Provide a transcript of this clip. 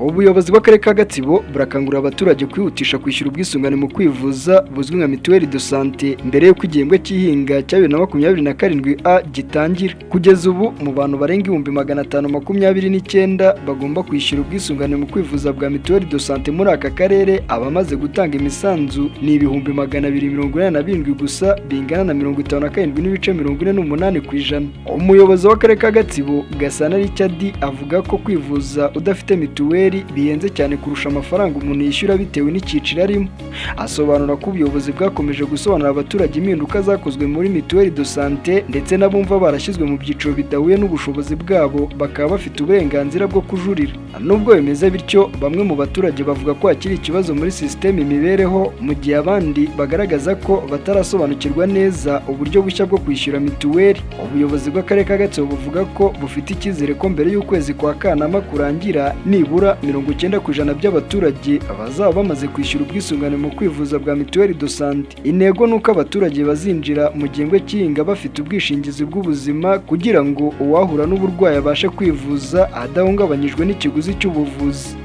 Ubuyobozi bw'akarere ka Gatsibo burakangurira abaturage kwihutisha kwishyura ubwisungane mu kwivuza buzwi nka mutuelle de santé mbere y'uko igihembwe cy'ihinga cya 2027 A gitangira. Kugeza ubu, mu bantu barenga 529,000 bagomba kwishyura ubwisungane mu kwivuza bwa mutuelle de santé muri aka karere, abamaze gutanga imisanzu ni 287,000 gusa, bingana na 57.48%. Umuyobozi w'akarere ka Gatsibo, Gasana Richard, avuga ko kwivuza udafite mituweli bihenze cyane kurusha amafaranga umuntu yishyura bitewe n'icyiciro arimo. Asobanura ko ubuyobozi bwakomeje gusobanurira abaturage impinduka zakozwe muri mutuelle de santé, ndetse n'abumva barashyizwe mu byiciro bidahuye n'ubushobozi bwabo bakaba bafite uburenganzira bwo kujurira. Nubwo bimeze bityo, bamwe mu baturage bavuga ko hakiri ikibazo muri sisiteme imibereho, mu gihe abandi bagaragaza ko batarasobanukirwa neza uburyo bushya bwo kwishyura mituweli. Ubuyobozi bw'akarere ka Gatsibo buvuga ko bufite icyizere ko mbere y'ukwezi kwa Kanama kurangira, nibura 90% by'abaturage bazaba bamaze kwishyura ubwisungane mu kwivuza bwa mutuelle de santé. Intego ni uko abaturage bazinjira mu gihembwe cy'ihinga bafite ubwishingizi bw'ubuzima, kugira ngo uwahura n'uburwayi abashe kwivuza adahungabanyijwe n'ikiguzi cy'ubuvuzi.